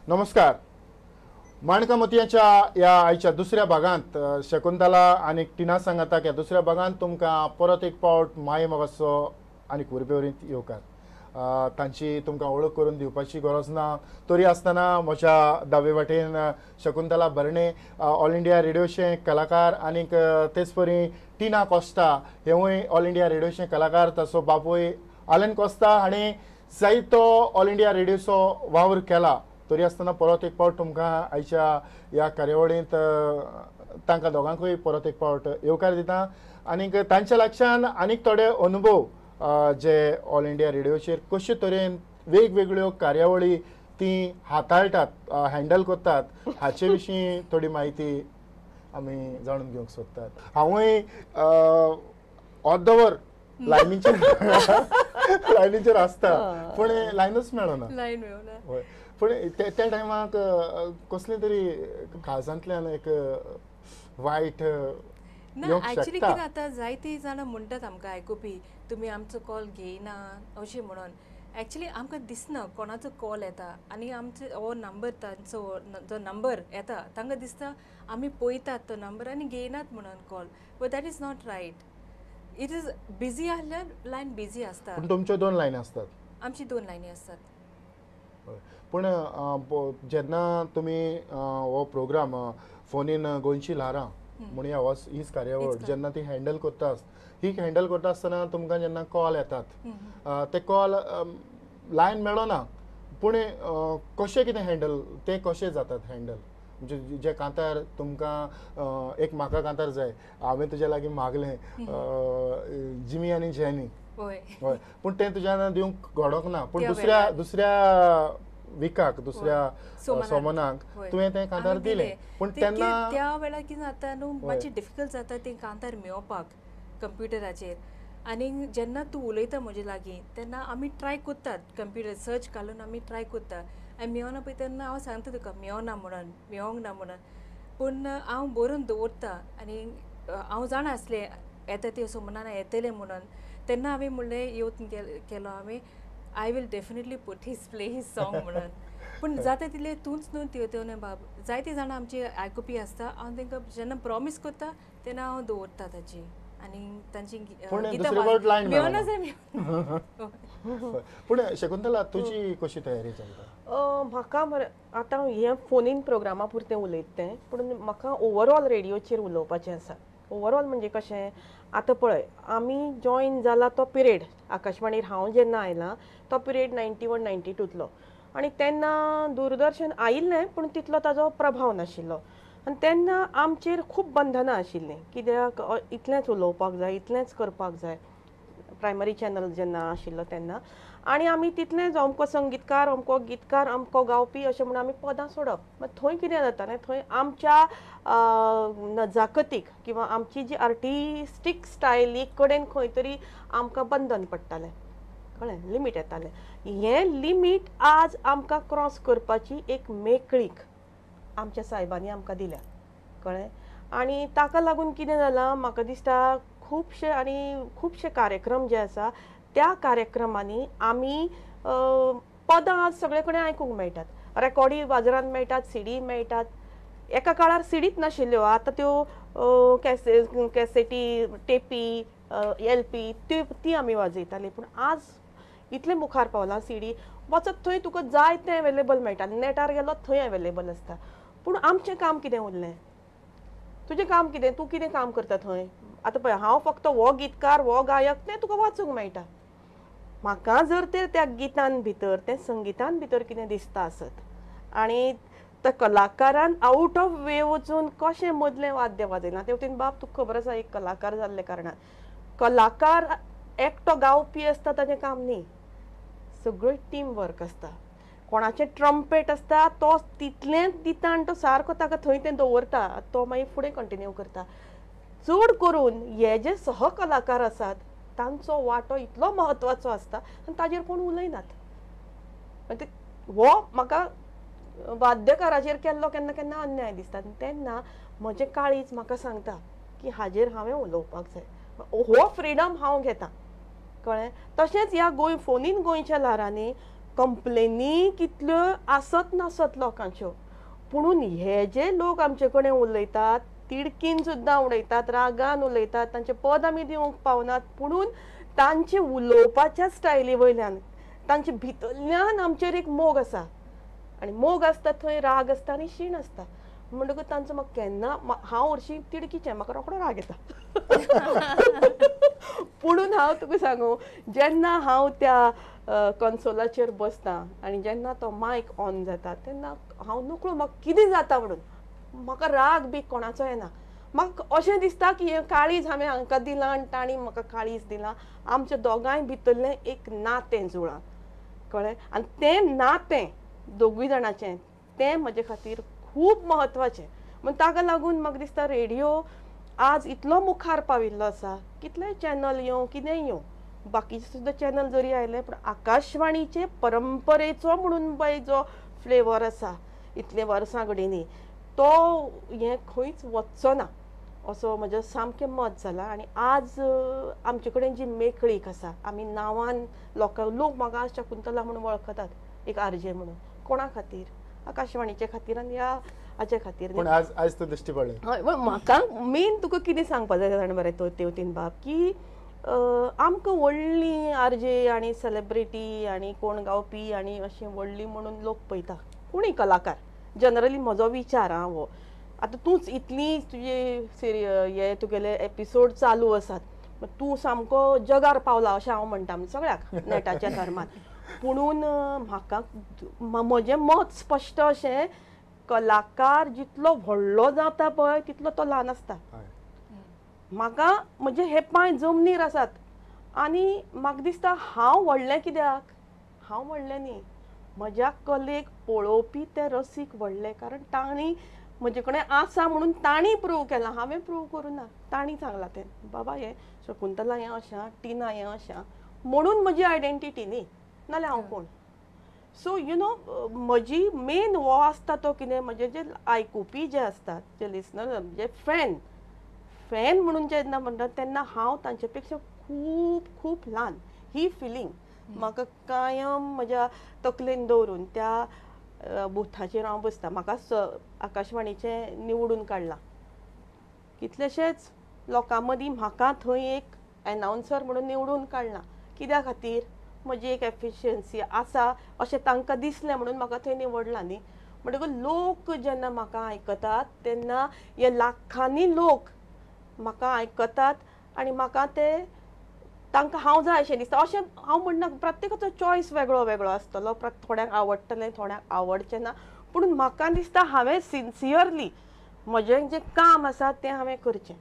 नमस्कार. माणका मोतयांच्या ह्या आयच्या दुसऱ्या भागांत शकुंतला आनी टिना सांगाताक ह्या दुसऱ्या भागांत तुमकां परत एक पावट माये मोगाचो आनी उर्बेवरीत येवकार. तांची तुमकां वळख करून दिवपाची गरज ना, तरी आसतना म्हज्या दावे वाटेन शकुंतला भरणे ऑल इंडिया रेडियोचे कलाकार आनीक तेच परी टिना कोस्ता हेवूय ऑल इंडिया रेडियोचे कलाकार. ताचो बापूय आलन कोस्ता हाणें जायतो ऑल इंडिया रेडियोचो वावर केला. तरी आसतना परत एक पावट तुमकां आयच्या ह्या कार्यावळींत तांकां दोगांकूय परत एक पावट येवकार दिता आनीक तांच्या लक्षान आनीक थोडे अनुभव जे ऑल इंडिया रेडियोचेर कशे तरेन वेगवेगळ्यो कार्यावळी ती हाताळटात, हँडल करतात हाचे विशीं थोडी म्हायती आमी जाणून घेवंक सोदतात. हांवूय अर्दवर लायनीचेर लायनीचेर आसता पूण लायनूच मेळना. हय, पूण त्या टायमाक कसलें तरी काळजांतल्यान एक वायट ना. एक्चुअली कितें जाता, जायतीं जाणां म्हणटात आमकां आयकुपी, तुमी आमचो कॉल घेयना अशें म्हणून. एक्चुअली आमकां दिसना कोणाचो कॉल येता आनी आमचो हो नंबर, तांचो जो नंबर येता तांकां दिसता आमी पळयतात तो नंबर आनी घेयनात म्हणून call. But that is not right. It is busy आसल्यार लायन बिजी आसता. पूण तुमच्यो दोन लायनी आसतात? आमची दोन लायनी आसतात. पूण जेन्ना तुमी हो प्रोग्राम फोनीन गोंयची ल्हारां म्हणून ह्या हीच कार्यावळ जेन्ना ती हँडल करता, ही हँडल करता आसतना तुमकां जेन्ना कॉल येतात ते कॉल लायन मेळना, पूण कशें कितें हँडल ते कशें जातात हँडल? म्हणजे जे कांतार तुमकां एक म्हाका कांतार जाय, हांवें तुज्या लागीं मागलें जिमी आनी जेनी, हय, पूण तें तुज्यान दिवंक घडोंक ना, पूण दुसऱ्या दुसऱ्या विकाक दुसऱ्या सोमनाक तुवें तें कांतार दिलें. पूण तेन्ना त्या वेळार कितें जाता न्हू, मातशें डिफिकल्ट जाता तें कांतार मेळोवपाक कंप्युटराचेर. आनी जेन्ना तूं उलयता म्हजे लागीं तेन्ना आमी ट्राय करतात, कंप्युटर सर्च घालून आमी ट्राय करता आनी मेळना पळय तेन्ना हांव सांगता तुका मेळना म्हणून, मेळोंक ना म्हणून. पूण हांव बरोवन दवरता आनी हांव जाणा आसलें येता ते सोमनान येतलें म्हणून. तेन्ना हांवें म्हणलें येवन केलो हांवें I will definitely put his play his song म्हणून. पूण जाता तितलें तूंच न्हू त्यो न्हय बाब, जायते जाणां आमचे आयकुपी आसता, हांव तांकां जेन्ना प्रॉमीस करता तेन्ना हांव दवरता ताची आनी तांची गितां. पूण शकुंतला तुजी कशी तयारी चलता? म्हाका मरे आतां हें फोनीन प्रोग्रामा पुरतें उलयता तें, पूण म्हाका ओवरऑल रेडियोचेर उलोवपाचें आसा. ओवरऑल म्हणजे कशें, आतां पळय आमी जॉयन जाला तो पिरियड आकाशवाणीर हांव जेन्ना आयलां तो पिरियड 91 92तलो, आनी तेन्ना दूरदर्शन आयिल्लें पूण तितलो ताजो प्रभाव नाशिल्लो आनी तेन्ना आमचेर खूब बंधनां आशिल्लीं, कित्याक इतलेंच उलोवपाक जाय, इतलेंच करपाक जाय. प्रायमरी चॅनल जेन्ना आशिल्लो तेन्ना आनी आमी तितलेंच अमको संगीतकार, अमको गीतकार, अमको गावपी अशें म्हणून आमी पदां सोडप. मागीर थंय कितें जातालें, थंय आमच्या नजाकतीक किंवा आमची जी आर्टिस्टीक स्टायली कडेन खंय तरी आमकां बंधन पडटालें, कळ्ळें, लिमीट येतालें. हें लिमीट आज आमकां क्रॉस करपाची एक मेकळीक आमच्या सायबांनी आमकां दिल्या, कळ्ळें. आनी ताका लागून कितें जालां, म्हाका दिसता खुबशे आनी खुबशे कार्यक्रम जे आसा त्या कार्यक्रमांनी आमी पदां आज सगळे कडेन आयकूंक मेळटात, रेकॉर्डी बाजारांत मेळटात, सीडी मेळटात. एका काळार सीडीच नाशिल्ल्यो, आतां त्यो कॅसेटी, टेपी, एलपी ती आमी वाजयताली. पूण आज इतलें मुखार पावलां, सीडी वचत थंय तुका जाय तें अवेलेबल मेळटा, नेटार गेलो थंय अवेलेबल आसता. पूण आमचें काम कितें उरलें? तुजें काम कितें? तूं कितें काम करता थंय? आतां पळय हांव फक्त हो गीतकार, हो गायक तें तुका वाचूंक मेळटा. म्हाका जर तें त्या गितान भितर, तें संगितान भितर कितें दिसता आसत आनी त्या कलाकारान आवट ऑफ वे वचून कशें मदलें वाद्य वाजयलां, ते वटेन बाब तुका खबर आसा, एक कलाकार जाल्ले कारणान कलाकार एकटो गावपी आसता ताजें काम न्ही, सगळें टीम वर्क आसता. कोणाचें ट्रम्पेट आसता तो तितलेंच दिता आनी तो सारको ताका थंय तें दवरता, तो मागीर फुडें कंटिन्यू करता. चड करून हे जे सहकलाकार आसात तांचो वांटो इतलो म्हत्वाचो आसता आनी ताजेर कोण उलयनात. हो म्हाका वाद्यकाराचेर केल्लो केन्ना केन्ना अन्याय दिसता. तेन्ना म्हजें काळीज म्हाका सांगता की हाजेर हांवें उलोवपाक जाय, हो फ्रिडम हांव घेता, कळ्ळें. तशेंच ह्या गोंय फोनीन गोंयच्या ल्हारांनी कंप्लेनी कितल्यो आसत नासत लोकांच्यो, पुणून हे जे लोक आमचे कडेन उलयतात तिडकीन सुद्दां उलयतात, रागान उलयतात, तांचे पद आमी दिवंक पावनात, पुणून तांचे उलोवपाच्या स्टायली वयल्यान तांचे भितरल्यान आमचेर एक मोग आसा आनी मोग आसता थंय राग आसता आनी शीण आसता. म्हणटकूच तांचो म्हाका केन्ना, हांव हरशीं तिडकीचें, म्हाका रोखडो राग येता पुणून हांव तुका सांगू, जेन्ना हांव त्या कन्सोलाचेर बसता आनी जेन्ना तो मायक ऑन जाता तेन्ना हांव नकळो म्हाका कितें जाता म्हणून, म्हाका राग बी कोणाचो येना. म्हाका अशें दिसता की हें काळीज हांवें हांकां दिलां आनी तांणी म्हाका काळीज दिलां, आमच्या दोगांय भितरलें एक नातें जुळ्ळां, कळ्ळें? आनी तें नातें दोगूय जाणाचें तें म्हजे खातीर खूब म्हत्वाचें. म्हण ताका लागून म्हाका दिसता रेडियो आज इतलो मुखार पाविल्लो आसा, कितलेय चॅनल येवं कितेंय येवं, बाकीचे सुद्दां चॅनल जरी आयले पूण आकाशवाणीचे परंपरेचो म्हणून पळय जो फ्लेवर आसा इतले वर्सां घडीनी तो हें खंयच वचचो ना असो म्हजें सामकें मत जालां. आनी आज आमचे कडेन जी मेकळीक आसा, आमी नांवान लोकांक, लोक म्हाका आज शकुंतला म्हणून वळखतात, एक आरजे म्हणून, कोणा खातीर? आकाशवाणीचे खातीर आनी ह्या हाचे खातीर. पूण आज आज तूं दिश्टी पडलें. हय, म्हाका मेन तुका कितें सांगपा जाय जाणा बरें तो तेवतीन बाब, की आमकां व्हडली आरजे आनी सेलेब्रिटी आनी कोण गावपी आनी अशें व्हडली म्हणून लोक पळयता, कोणूय कलाकार जनरली. म्हजो विचार आं हो, आतां तूंच इतली तुजे हे तुगेले एपिसोड चालू आसात, तूं सामको जगार पावला अशें हांव म्हणटा सगळ्याक नेटाच्या धर्मान. पुणून म्हाका म्हजें मत स्पश्ट अशें, कलाकार जितलो व्हडलो जाता पळय तितलो तो ल्हान आसता. म्हाका म्हजे हे पांय जमनीर आसात आनी म्हाका दिसता हांव व्हडलें कित्याक, हांव व्हडलें न्ही, म्हज्या कलेक पळोवपी ते रसीक व्हडले, कारण तांणी म्हजे कडेन आसा म्हणून तांणी प्रूव केलां, हांवें प्रूव करूं ना, तांणी सांगलां तें, बाबा हें शकुंतला हें अशें, टिना हें अशें, म्हणून म्हजी आयडेंटिटी न्ही, नाल्यार हांव कोण? सो you know म्हजी मेन हो आसता तो कितें, म्हजे जे आयकुपी जे आसतात, जे लिसनर, जे फॅन फॅन म्हणून जेन्ना म्हणटा तेन्ना हांव तांचे पेक्षा खूब खूब ल्हान. ही फिलींग म्हाका कायम म्हज्या तकलेन दवरून त्या बुथाचेर हांव बसता. म्हाका आकाशवाणीचें निवडून काडलां, कितलेशेच लोकां मदीं म्हाका थंय एक एनावन्सर म्हणून निवडून काडलां. कित्या खातीर? म्हजी एक एफिशियन्सी आसा अशें तांकां दिसलें म्हणून म्हाका थंय निवडलां न्ही. म्हणटकूच लोक जेन्ना म्हाका आयकतात तेन्ना हे लाखांनी लोक म्हाका आयकतात आनी म्हाका ते तांकां हांव जाय अशें दिसता. अशें हांव म्हणना, प्रत्येकाचो चॉयस वेगळो वेगळो आसतलो, थोड्यांक आवडटलें थोड्यांक आवडचें ना, पूण म्हाका दिसता हांवें सिन्सियरली म्हजें जें काम आसा तें हांवें करचें.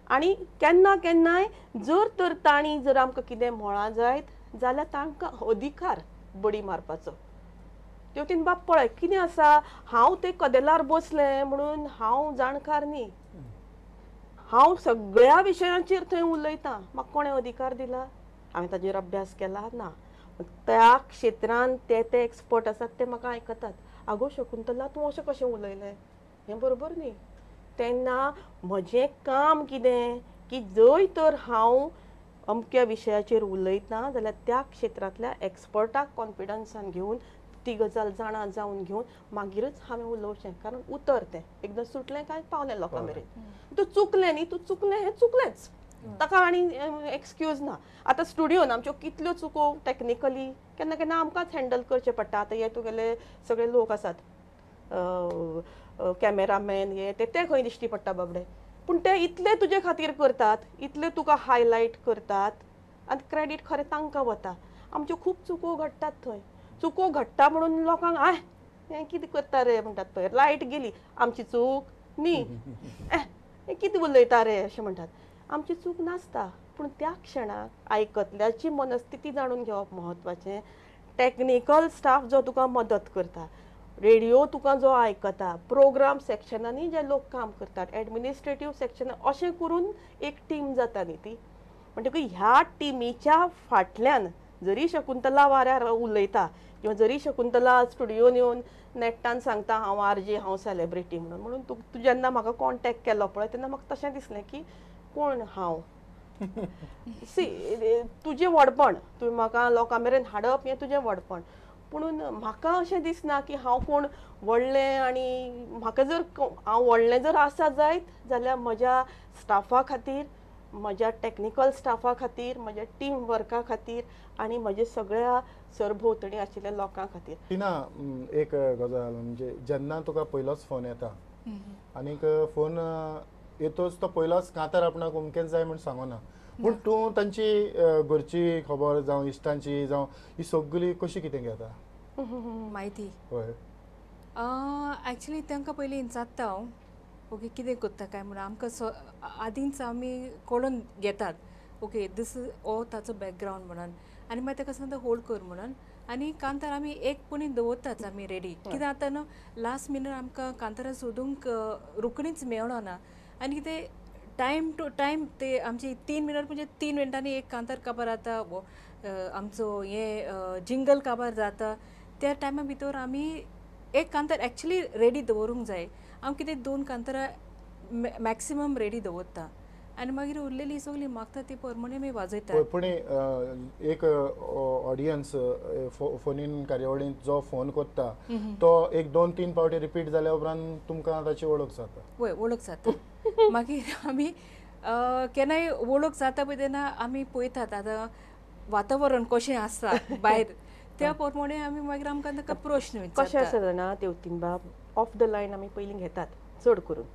आनी केन्ना केन्नाय जर तर तांणी जर आमकां कितें म्हळां जायत जाल्यार तांकां अधिकार बडी मारपाचो. तेवतीन बाब पळय कितें आसा, हांव ते कदेलार बसलें म्हणून हांव जाणकार न्ही, हांव सगळ्या विशयांचेर थंय उलयतां, म्हाका कोणें अधिकार दिला? हांवें ताजेर अभ्यास केला ना. त्या क्षेत्रान ते ते एक्सपर्ट आसात ते म्हाका आयकतात, आगो शकुंतला तूं अशें कशें उलयलें, हें बरोबर न्ही. तेन्ना म्हजें काम कितें की जंय तर हांव अमक्या विशयाचेर उलयता जाल्यार त्या क्षेत्रांतल्या एक्सपर्टाक कॉन्फिडन्सान घेवन ती गजाल जाणा जावन घेवन मागीरच हांवें उलोवचें, कारण उतर तें एकदां सुटलें काय पावलें लोकां मेरेन. तूं चुकलें न्ही, तूं चुकलें हें चुकलेंच, ताका आनी एक्सक्यूज ना. आतां स्टुडियोन आमच्यो कितल्यो चुको टॅक्निकली केन्ना केन्ना आमकांच हँडल करचें पडटा. आतां हे तुगेले सगळे लोक आसात, कॅमेरामॅन हे ते खंय दिश्टी पडटा बाबडे, पूण ते इतले तुजे खातीर करतात, इतले तुका हायलायट करतात आनी क्रेडीट खरें तांकां वता. आमच्यो खूब चुको घडटात थंय, चुको घडटा म्हणून लोकांक I हें कितें करता रे म्हणटात. पळय लायट गेली, आमची चूक न्ही, हें कितें उलयता रे अशें म्हणटात. आमची चूक नासता, पूण त्या क्षणाक आयकतल्याची मनस्थिती जाणून घेवप म्हत्वाचें. टॅक्निकल स्टाफ जो तुका मदत करता, रेडियो तुका जो आयकता, प्रोग्राम सेक्शनांनी जे लोक काम करतात, एडमिनिस्ट्रेटीव सेक्शन, अशें करून एक टीम जाता न्ही ती. म्हणटकूच ह्या टिमीच्या फाटल्यान जरी शकुंतला वाऱ्यार उलयता किंवा जरी शकुंतला स्टुडियोन येवन नेट्टान सांगता हांव आरजे, हांव सेलेब्रिटी म्हणून, म्हणून तूं जेन्ना म्हाका कॉन्टेक्ट केलो पळय तेन्ना म्हाका तशें दिसलें की कोण हांव. सी तुजें व्हडपण, तुवें म्हाका लोकां मेरेन हाडप हें तुजें व्हडपण, पुणून म्हाका अशें दिसना की हांव कोण व्हडलें आनी म्हाका जर हांव व्हडलें जर आसा जायत जाल्यार म्हज्या स्टाफा खातीर, म्हज्या टॅक्निकल स्टाफा खातीर, म्हज्या टीम वर्का खातीर आनी म्हज्या सगळ्या सरभोंवतणी आशिल्ल्या लोकां खातीर. टिना, एक गजाल म्हणजे जेन्ना तुका पयलोच फोन येता आनीक फोन येतोच तो पयलोच कांतार आपणाक अमकेंच जाय म्हूण सांगना, पूण तूं तांची घरची खबर जावं इश्टांची जावं ही सगळी कशी कितें घेता म्हायती? हय, एक्चुली तांकां पयलीं विचारता हांव, ओके कितें करता काय म्हणून. आमकां आदींच आमी कळोन घेतात ओके दीस हो ताचो बॅकग्रावंड म्हणून, आनी मागीर ताका सांगता होल्ड कर म्हणून. आनी कांतार आमी एक पुणी दवरताच आमी रेडी, कित्याक आतां न्हू लास्ट मिनट आमकां कांतारां सोदूंक रोखडीच मेळना आनी कितें टायम टू टायम ते आमची 3 मिनट म्हणजे 3 मिनटांनी एक कांतार काबार जाता, आमचो हें जिंगल काबार जाता. त्या टायमा भितर आमी एक कांतार एक्चुली रेडी दवरूंक जाय. हांव कितें 2 कांतारां मॅक्सिमम रेडी दवरता आनी मागीर उरलेली सगळी मागता ती प्रमाणे आमी वाजयता. पूण एक ऑडियन्स फोनीन कार्यावळींत जो फोन करता तो 1 2 3 पावटी रिपीट जाल्या उपरांत तुमकां ताची वळख जाता. वय, वळख जाता. मागीर आमी केन्नाय वळख जाता पळय तेन्ना आमी पळयतात आतां वातावरण कशें आसा भायर, त्या प्रमाणे आमी मागीर आमकां ताका प्रश्न विचारता. कशें आसा जाणा तेवतीन बाब, ऑफ the line आमी पयलीं घेतात, चड करून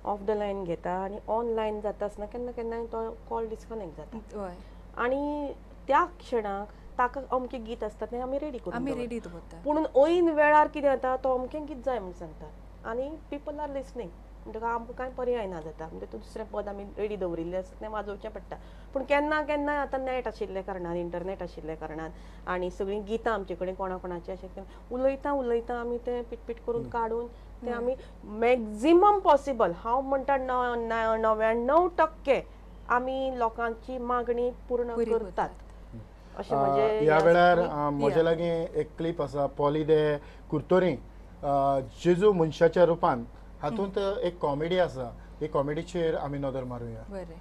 ऑफ the line घेता आनी ऑनलायन जाता आसतना केन्ना केन्नाय तो कॉल डिस्कनेक्ट जाता. हय, आनी त्या क्षणाक ताका अमकें गीत आसता तें आमी रेडी करून आमी रेडी दवरता. पुणून ऐन वेळार कितें जाता, तो अमकें गीत जाय म्हूण सांगता आनी पीपल are listening, म्हणटकच आमकां कांय पर्याय ना जाता, म्हणजे तो दुसरें पद आमी रेडी दवरिल्लें आसता तें वाजोवचें पडटा. पूण केन्ना केन्नाय आतां नॅट आशिल्ल्या कारणान, इंटरनॅट आशिल्ल्या कारणान आनी सगळीं गितां आमचे कडेन कोणा कोणाचें अशें उलयता उलयता आमी तें पिटपीट करून काडून तें आमी मॅक्झिमम पॉसिबल, हांव म्हणटा 99% आमी लोकांची मागणी पूर्ण करतात. अशें म्हणजे ह्या वेळार म्हजे लागीं एक क्लिप आसा, पॉली दे कुर्तोरी जेजू मनशाच्या रुपान, हातूंत एक कॉमेडी आसा, ही कॉमेडीचेर आमी नदर मारुया. बरें.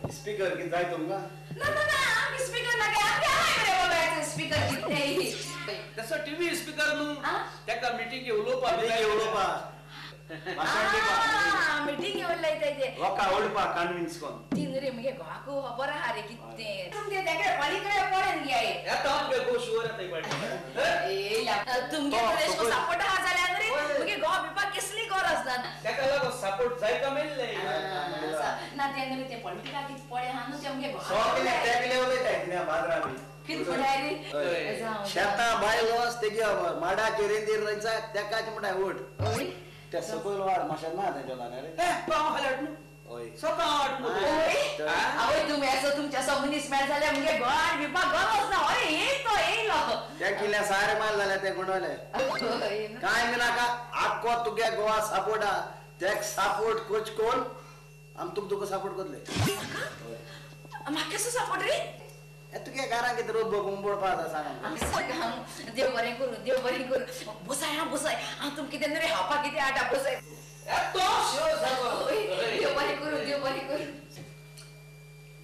स्पीकर कितें जाय तुमकां? ना ना ना, स्पीकर नाका, स्पीकर कितें तसो टीव्ही स्पीकर न्हू, ताका मिटींग उलोवपा, उलोवपा मिटींग उलयता ते लोकां आवडपा कन्विन्स कोन तीन रे मुगे घोवाक खबर आहा रे कितें तुमगे तेकडे पलीकडे पळेन गे येता आमगे गो शुवर येता पाटी ए तुमगे तर सपोर्ट आहा जाल्यार रे मुगे घोव बिपाक कसली गरज ना तेका लागो सपोर्ट जाय का मेळ्ळे ना ते न्हू ते पॉलिटिका कित पळे आहा न्हू ते मुगे घोवा सगळे तेगले उलयता कितें बाजरा बी कित फुडाय रे शेतां बायलो तेगे माडाचे रेंदेर रंचा तेकाच म्हणटा वोट त्या सकयल वाड मातशें ना तेंच्या जाल्यार रे हांव खाली हाडूं हय स्वता हांव हाडूं आवय तुमी असो तुमच्या असो मनीस मेळ जाल्यार मुगे घोवान बिपाक गरज ना हय येयलो तो येयलो त्या किल्ल्या सारे माल जाल्यार ते गुंडवले कांय बी नाका आख्खो तुगे गोवा सपोर्ट आहा तेक सपोर्ट कोच कोण आमी तुका तुका सपोर्ट करतले. म्हाका कसो सपोर्ट रे? तुगे घरान कितें रोग बोंबोडपा आसा सांग. देव बरें करूं देव बरें करूं बसाय हांव बसाय हांव तुमकां कितें न्हू रे खावपाक कितें हाडटा बसाय. देव बरें करूं देव बरें करूं.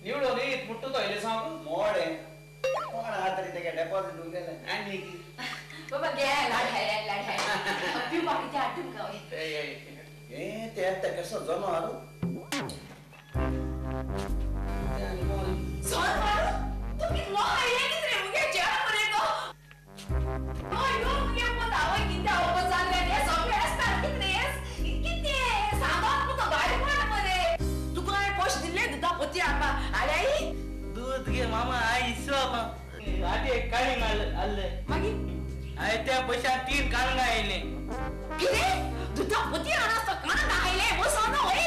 निवडो न्ही मुट्टू तो येयलें सांग मोडें कोण आहा तरी तेगे डेपॉझिट उरलेलें आनी बाबा घे लाड हाय लाड हाय पिवपाक कितें हाडटा तुमकां. ए ते येता कसो जनावर जनावर तुमी मोह आयले कितें रे मुगे जेवण मरे तो हय यो मुगे पद आवय कितें आवय जाल्लें हें सगळें आसता कितें रे कितें सांगोन तुका भायर पड मरे तुका हांवें पयशे दिल्ले दुदा पोती हाडपा हाडल्याय दूद घे मामा I इसो आदी एक काळींग हाडलें मागीर हांवें त्या पयशान 3 काळंगां आयलीं. कितें दुदा पोती हाडनासतो काळंगां आयलें बसोन हय.